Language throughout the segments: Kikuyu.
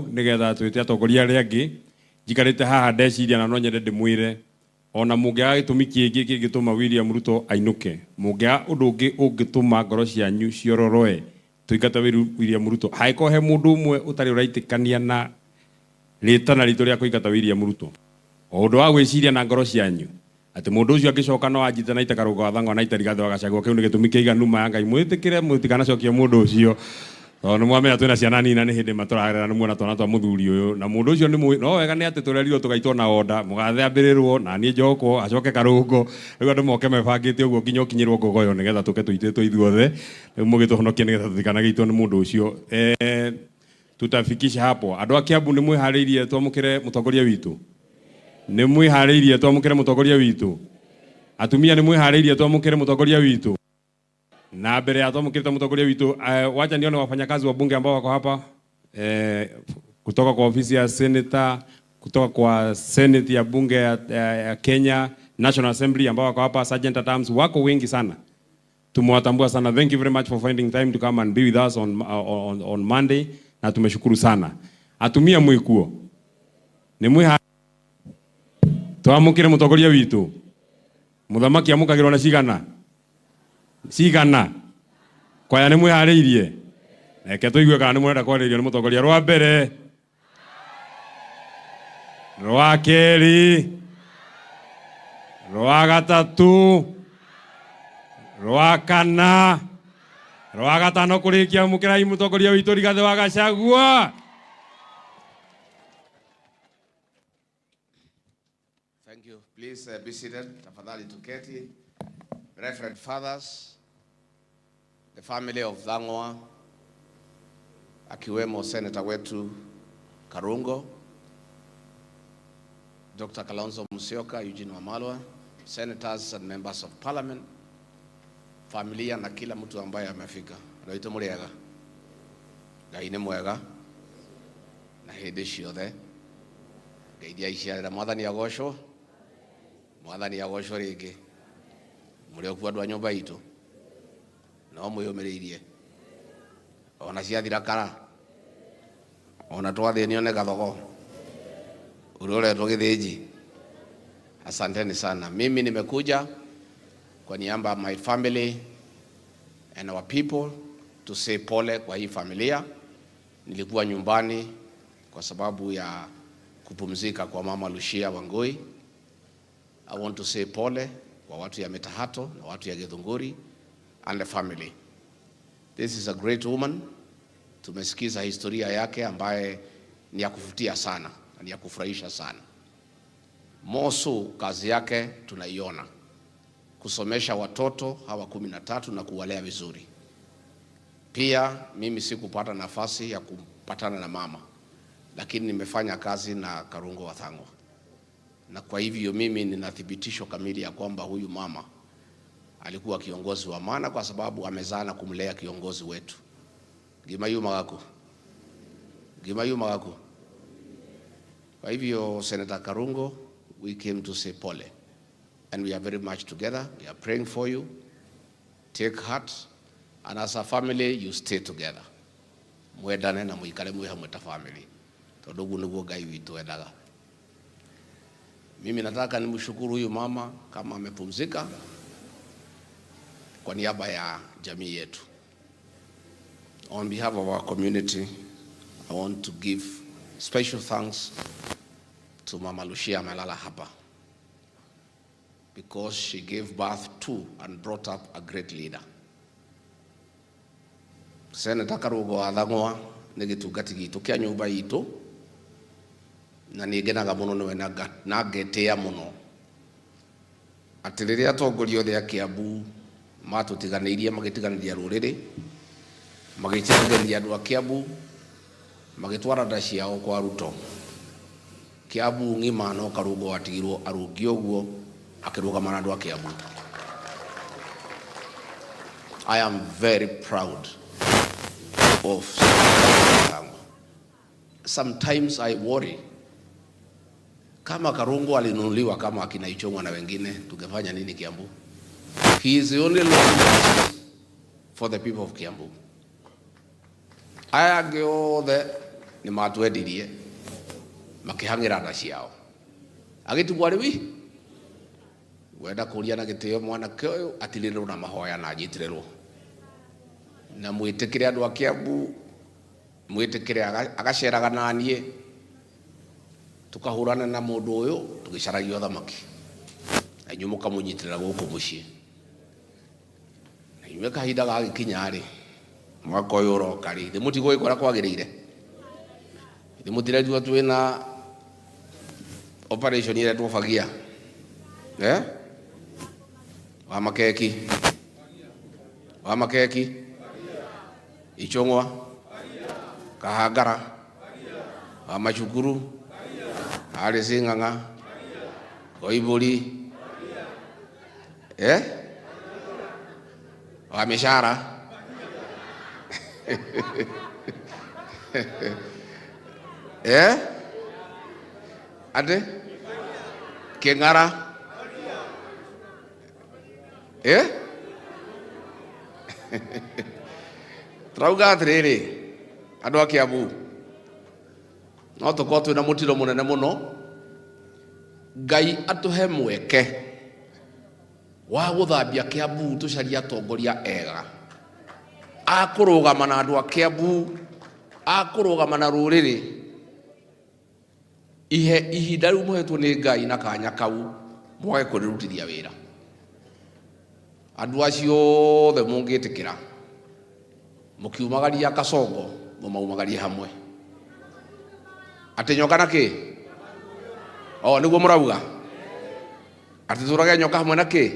Nigetha twite atongoria aria angi. Njikarite haha ndeciria na no nyende ndimwire ona mungiaga gitumi kingi kingituma William Ruto ainuke, mungiaga undu ungi ungituma ngoro cianyu ciororoe tuingate William Ruto, hangikorwo he mundu umwe utari uraitikania na ritana ritu ria kuingata William Ruto, o undu wa gwiciria na ngoro cianyu ati mundu ucio angicoka no anjite na ite Karungo wa Thang'wa na ite Rigathi wa Gachagua, kiu ni gitumi kiiganu ma ya Ngai mwitikire mutikanacokie mundu ucio, tondu mwamenya twina ciana nini na ni hindi maturarera ni muona twana twa muthuri uyu na mundu ucio ni no wega ni ati turerirwo tugaitwo na onda mugathe ambirirwo na nie njokwo acoke Karungo. Riu andu moke mebangite uguo nginya ukinyirwo ngogoyo nigetha tuke tuititwo ithuothe. Riu mugituhonokie nigetha tutikanagĩitwo ni mundu ucio. Tutafikisha hapo. Andu a Kiambu ni mwihariirie twamukire mutongoria witu? Ni mwihariirie twamukire mutongoria witu? Atumia ni mwihariirie twamukire mutongoria witu? Na mbere ya twamukirite mutongoria witu, wacha nione wafanyakazi wa bunge ambao wako hapa, kutoka kwa ofisi ya senator, kutoka kwa senate ya bunge ya Kenya National Assembly ambao wako hapa, Sergeant at Arms wako wengi sana, tumewatambua sana. Thank you very much for finding time to come and be with us on Monday, na tumeshukuru sana. Atumia mwikuo ni mwiha twamukire mutongoria witu. Muthamaki amukagirwo na cigana cigana kwaya ni mwihariirie? Reke tuigue kana ni murenda kwaririo ni mutongoria. Rwa mbere, rwa keri, rwa gatatu, rwa kana, rwa gatano, kurikia mukirai mutongoria witu Rigathi wa Gachagua. Thank you. Please be seated. Tafadhali tuketi. Reverend Fathers, the family of Thang'wa, akiwemo senator wetu Karungo, Dr. Kalonzo Musyoka, Eugene Wamalwa, senators and members of parliament, familia na kila mtu ambaye amefika. Roito muriega. Ngai nĩ mwega na hĩndĩ ciothe. Ngai ndiaiciarĩra. Mwathani agocwo. Mwathani agocwo rĩngĩ. Mũrĩ okuo andũ a nyũmba itũ no mwĩyũmĩrĩirie ona ciathira kara ona twathĩnio nĩ gathogo ũrĩa ũretwo gĩthĩnji. Asanteni sana. Mimi nimekuja kwa niaba ya my family and our people to say pole kwa hii familia. Nilikuwa nyumbani kwa sababu ya kupumzika kwa Mama Lucia Wangui. I want to say pole kwa watu ya Mitahato na watu ya Githunguri and the family. This is a great woman. Tumesikiza historia yake ambaye ni ya kuvutia sana na ni ya kufurahisha sana. Mosu kazi yake tunaiona, kusomesha watoto hawa 13 na kuwalea vizuri. Pia mimi sikupata nafasi ya kupatana na mama, lakini nimefanya kazi na Karungo wa Thang'wa, na kwa hivyo mimi nina thibitisho kamili ya kwamba huyu mama alikuwa kiongozi wa maana, kwa sababu amezaa na kumlea kiongozi wetu. Gimayu magaku. Gimayu magaku. Kwa hivyo Senator Karungo, we came to say pole and we are very much together. We are praying for you. Take heart, and as a family you stay together. Mwendane na muikare mwi hamwe ta family, tondu uguo niguo Ngai witũ endaga. Mimi nataka nimshukuru huyu mama kama amepumzika kwa niaba ya jamii yetu. On behalf of our community, I want to give special thanks to Mama Lucia amelala hapa, because she gave birth to and brought up a great leader. Senator Karungo wa Thang'wa nĩ gĩtungati gitũ kĩa nyũmba itũ, na nĩ ngenaga mũno nĩwe na ngetĩĩa mũno atĩ rĩrĩa atongoria othe a Kiambu matũtiganĩirie, magĩtiganĩria rũrĩrĩ, magĩtiganĩria andũ a Kiambu, magĩtwara nda ciao kwa Ruto, Kiambu ng'ima no Karungo watigirwo arũngiĩ ũguo akĩrũgama na andũ a Kiambu. I am very proud of Thang'wa. Sometimes I worry kama Karungo alinunuliwa kama akina Ichung'wa na wengine, tungefanya nini Kiambu? He is the only lobbyist for the people of Kiambu. Aya angĩ othe Nĩ matwendirie makĩhang'ĩra nda ciao. Agĩtigwo arĩ wi wenda kũria na gĩtĩo mwanake ũyũ atirĩrwo na mahoya na anyitĩrĩrwo na mwĩtĩkĩre andũ a Kiambu, mwĩtĩkĩre agaceraga na niĩ tukahũrana na mũndũ ũyũ tũgĩcaragia ũthamaki, na inyuĩ mũkamũnyitĩrĩra gũkũ mũciĩ. Na inyuĩ kahinda gagĩkinya rĩ, mwaka ũyũ ũroka rĩ, ithe mũtigũgĩkora kwagĩrĩire, ithe mũtirendua twĩna operation ĩretwo Fagia, eh? Wa makeki, wa makeki, Ichung'wa, Kahangara, wa macukuru, Alice Ng'ang'a, Koimburi, eh? Wa mĩcara eh? Ate Kĩng'ara, eh? Turauga atĩrĩrĩ, andũ a Kiambu, no tũkorwo twĩna mũtino mũnene mũno. Ngai atũhe mweke wa gũthambia Kiambu, tũcarie atongoria ega a kũrũgama na andũ a Kiambu, a kũrũgama na rũrĩrĩ. Ihe ihinda rĩu mũhetwo nĩ Ngai na kanya kau mwage kũrĩrutithia wĩra. Andũ acio othe mũngĩtĩkĩra mũkiumagaria Kasongo, mũmaumagarie hamwe. Atĩ nyoka na kĩ? O nĩguo mũrauga atĩ tũrage nyoka hamwe na kĩ?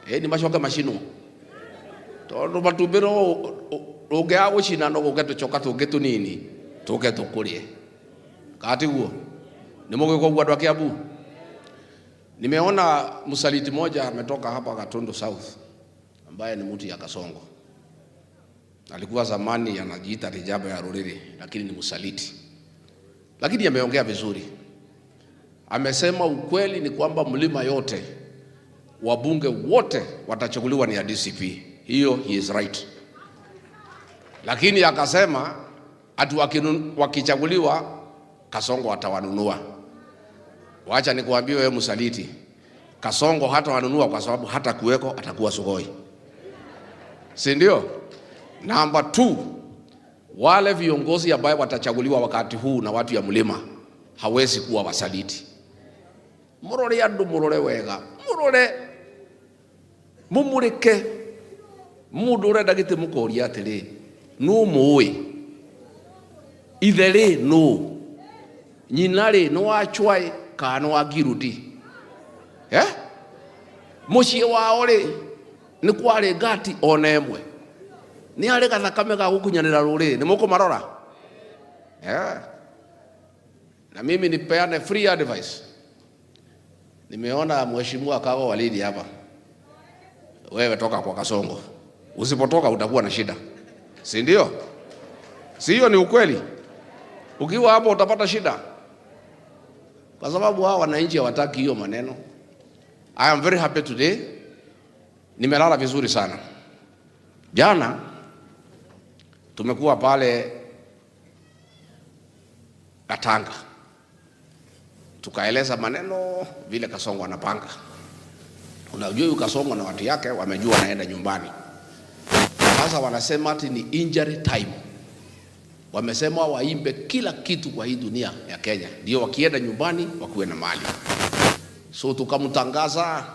Ĩ nĩ macoke macinwo, tondũ matumbĩ no ũngĩaga gũcina no gũke tũcoka tũngĩ tũnini tũke tũkũrĩe. Katiguo nĩ mũgĩka ũguo andũ a Kiambu? Nimeona msaliti moja ametoka hapa Gatundu South ambaye ni mtu ya Kasongo. Alikuwa zamani anajiita Rijaba ya Ruriri, lakini ni msaliti. Lakini ameongea vizuri. Amesema ukweli ni kwamba mlima yote wabunge wote watachaguliwa ni ya DCP. Hiyo he is right. Lakini akasema ati wakichaguliwa Kasongo atawanunua. Wacha nikuambie wewe msaliti, Kasongo hata wanunua kwa sababu hata kuweko atakuwa sugoi, si ndio? Namba 2, wale viongozi ambao watachaguliwa wakati huu na watu ya mlima hawezi kuwa wasaliti. Murore andu, murore wega, murore mumurike mundu urenda giti mukoria atiri, nu mui ithe ri nu nyina ri ni wa chwai kana nĩ wa ngirudi, eh? Mũciĩ wao rĩ nĩ kwarĩ ngati ona ĩmwe, nĩ arĩ gathakame ga gũkunyanĩra rũrĩrĩ, nĩ mũkũmarora, eh? Na mimi nipeane free advice. Nimeona mheshimiwa Kago Walidi hapa, wewe toka kwa Kasongo, usipotoka utakuwa na shida, si ndio? Si hiyo ni ukweli? Ukiwa hapo utapata shida, kwa sababu hao wananchi hawataki hiyo maneno. I am very happy today. Nimelala vizuri sana. Jana tumekuwa pale Gatanga, tukaeleza maneno vile Kasongo anapanga. Unajua huyu Kasongo na watu yake wamejua anaenda nyumbani. Sasa wanasema ati ni injury time. Wamesema waimbe kila kitu kwa hii dunia ya Kenya, ndio wakienda nyumbani wakuwe na mali. So tukamtangaza,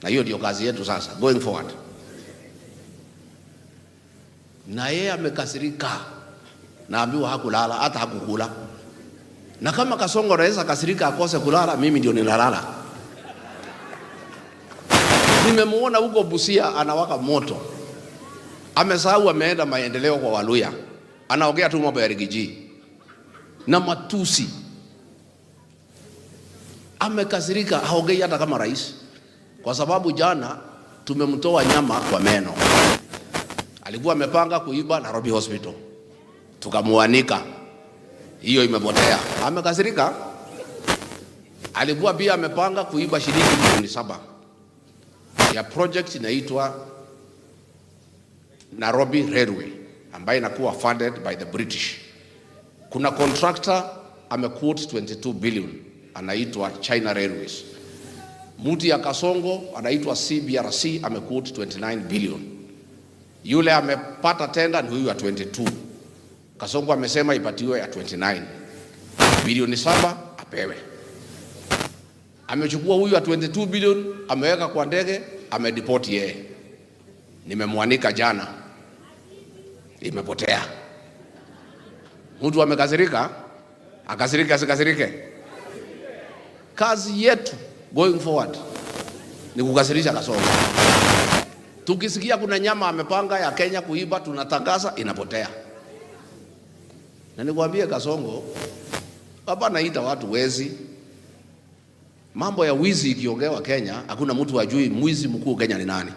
na hiyo ndio kazi yetu sasa going forward. Na yeye amekasirika, naambiwa hakulala hata hakukula. Na kama Kasongo anaweza kasirika akose kulala, mimi ndio ninalala. Nimemuona huko Busia anawaka moto, amesahau ameenda maendeleo kwa Waluya, anaongea tu mambo ya Rigiji na matusi. Amekasirika, haongei hata kama rais, kwa sababu jana tumemtoa nyama kwa meno. Alikuwa amepanga kuiba Nairobi Hospital, tukamuanika, hiyo imepotea. Amekasirika. Alikuwa pia amepanga kuiba shilingi milioni 7 ya project inaitwa Nairobi Railway ambayo inakuwa funded by the British. Kuna contractor amequote 22 billion, anaitwa China Railways. Mtu ya Kasongo anaitwa CBRC amequote 29 billion. Yule amepata tenda ni huyu ya 22. Kasongo amesema ipatiwe ya 29 bilioni 7 apewe. Amechukua huyu ya 22 billion, ameweka kwa ndege, amedeport yeye. Nimemwanika jana, imepotea. Mtu amekasirika, akasirike asikasirike. Kazi yetu going forward ni kukasirisha Kasongo. Tukisikia kuna nyama amepanga ya Kenya kuiba, tunatangaza, inapotea. Na nikwambie Kasongo, hapa naita watu wezi. Mambo ya wizi ikiongewa Kenya, hakuna mtu ajui mwizi mkuu Kenya ni nani.